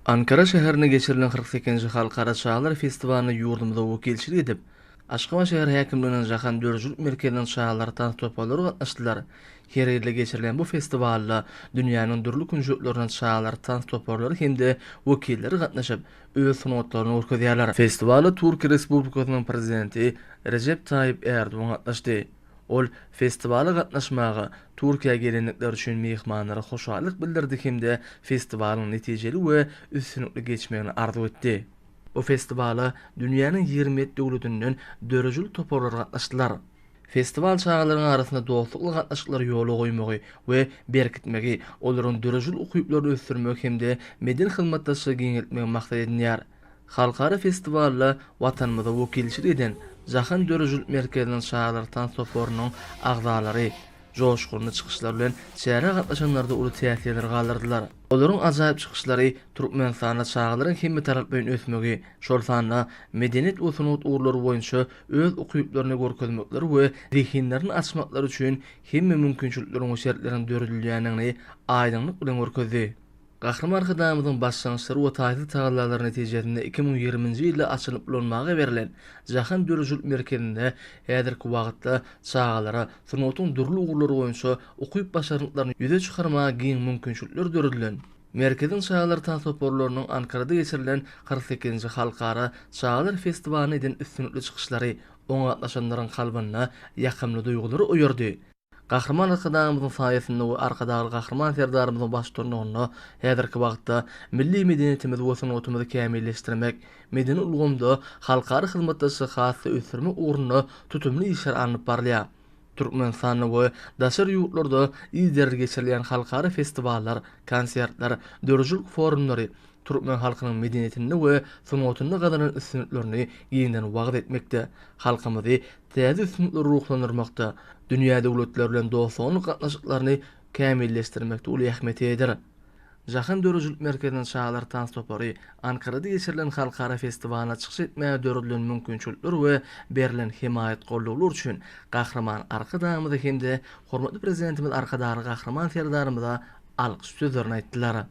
Ankara şäherinde geçirilen 48-nji Halkara çagalar festiwalyna ýurdumyza wekilçilik edip, Aşgabat şäher häkimliginiň Jahan döredijilik merkeziniň çagalar tans toparlary gatnaşdylar. Her ýylda geçirilýän bu festiwalda dünýäniň dürli künjeklerinden çagalar tans toparlary hem-de wekilleri gatnaşyp, öz sungatlaryny görkezýärler. Festiwala Türkiýe Respublikasynyň Prezidenti Rejep Taýyp Ärdogan gatnaşdy. Ol festiwala gatnaşmaga Türkiýä gelendikleri üçin myhmanlara hoşallyk bildirdi hem-de festiwalyň netijeli we üstünlikli geçmegini arzuw etdi. Bu festiwala dünýäniň 27 döwletinden döredijilik toparlary gatnaşdylar. Festiwal çagalaryň arasynda dostlukly gatnaşyklary ýola goýmagy we berkitmegi, olaryň döredijilik ukyplaryny ösdürmegi hem-de medeni hyzmatdaşlygy giňeltmegi maksat edinýär. Halkara festiwalda Watanymyza wekilçilik eden Jahan döredijilik merkeziniň çagalar tans toparynyň agzalary joşgunly çykyşlary bilen çärä gatnaşanlarda uly täsirler galdyrdylar. Olaryň ajaýyp çykyşlary Türkmenistanda çagalaryň hemmetaraplaýyn ösmegi, şol sanda medeniýet we sungat ugurlary boýunça öz ukyplaryny görkezmekleri we zehinlerini açmaklary üçin hemme mümkinçilikleriň we şertleriň döredilýändigini aýdyňlyk bilen görkezdi. Gahryman Arkadagymyzyň başlangyçlary we taýsyz tagallalary netijesinde 2020-nji ýylda açylyp ulanmaga berlen Jahan döredijilik merkezinde häzirki wagtda çagalara sungatyň dürli ugurlary boýunça ukyp-başarnyklaryny ýüze çykarmaga giň mümkinçilikler döredilen. Merkeziň çagalar tans toparlarynyň Ankarada geçirilen 48-nji halkara çagalar festiwalynda eden üstünlikli çykyşlary oňa gatnaşanlaryň kalbynda ýakymly duýgulary oýardy. Gahryman Arkadagymyzyň saýasynda we Arkadagly Gahryman Serdarymyzyň baştutanlygynda häzirki wagtda milli medeniýetimizi we sungatymyzy kämilleşdirmek, medeni ulgamda halkara hyzmatdaşlygy has-da ösdürmek ugrunda tutumly işler alnyp barylýar. Türkmenistanda we daşary ýurtlarda yzygiderli geçirilýän halkara festiwallar, konsertler, döredijilik forumlary türkmen halkynyň medeniýetinde we sungatynda gazanan üstünliklerini giňden wagyz etmekde, halkymyzy täze üstünliklere ruhlandyrmakda, dünýä döwletleri bilen dost-doganlyk gatnaşyklaryny kämilleşdirmekde uly ähmiýete eýedir. Jahan döredijilik merkeziniň çagalar tans topary Ankarada geçirilen halkara festiwalynda çykyş etmäge döredilen mümkinçilikler we berlen hemaýat-goldawlar üçin Gahryman Arkadagymyza hem-de hormatly Prezidentimiz Arkadagly Gahryman Serdarymyza alkyş sözlerini aýtdylar.